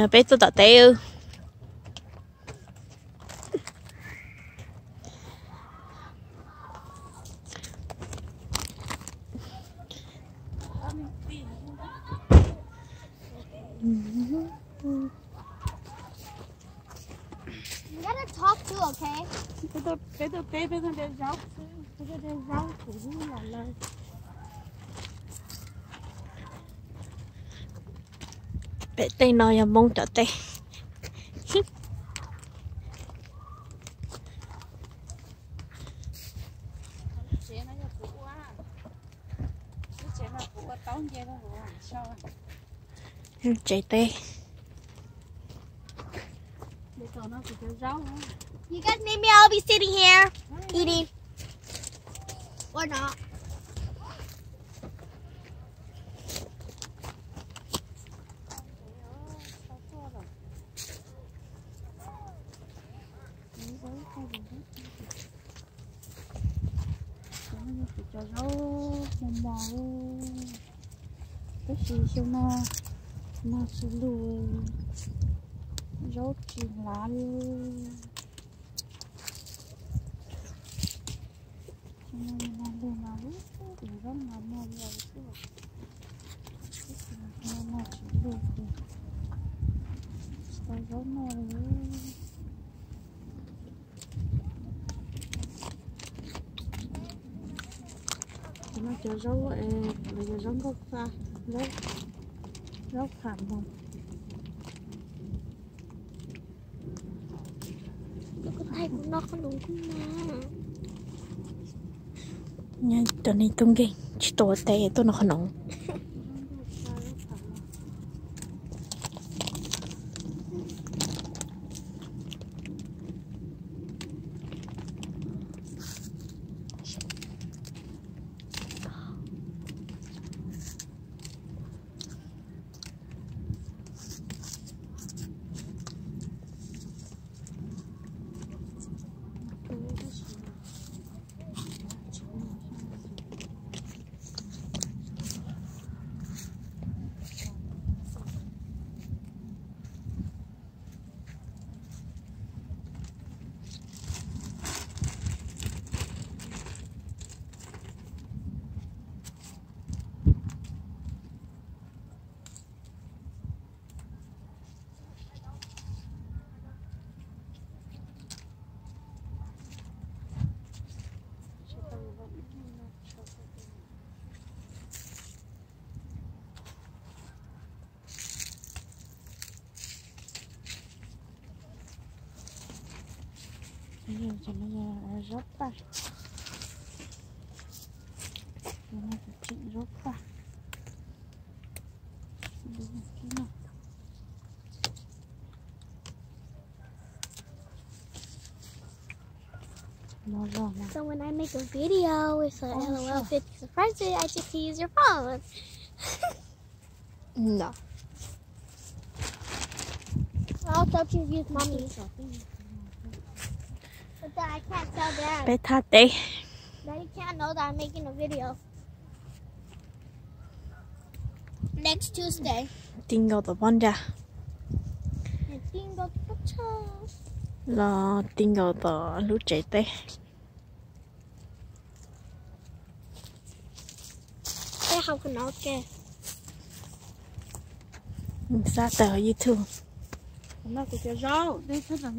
Peb tuaj tom teb. You gotta talk too, okay? Peb tuaj teb, peb tuaj de zaub xwb, peb tuaj de zaub kuv hlub los lawm. Pem tej no yog Hmoob cov teb. Tsev teb. You guys need me? I'll be sitting here eating. Or not. Cov zaub mos mos, tab sis xyoo no nag tsis lug, zaub tsis hlav li. Xyoo no nag lug mas tus zaub no nag lug xwb, tab sis xyoo no nag tsis lug ces tsis tau zaub noj li. Cov no cov zaub, cov zaub nkauj fa, zaub, zaub pham moos. Cov neeg tub nkeeg tsis tau ua teb tuaj noj qhov no. Zaub paj, zaub paj. So when I make a video, it's a LOL fifty surprise, I just use your phone. No. I also choose use mommy's. But then I can't tell dad. Peb thaj teb. Daddy can't know that I'm making a video. Next Tuesday. Ti nkaus tom pob nra. Ti nkaus tom pob tsuas. Los ti nkaus tom lub tsev teb. Peb hau qhov no ke. Xa tawm YouTube. No kuv cov zaub, dej tshaj tawm no.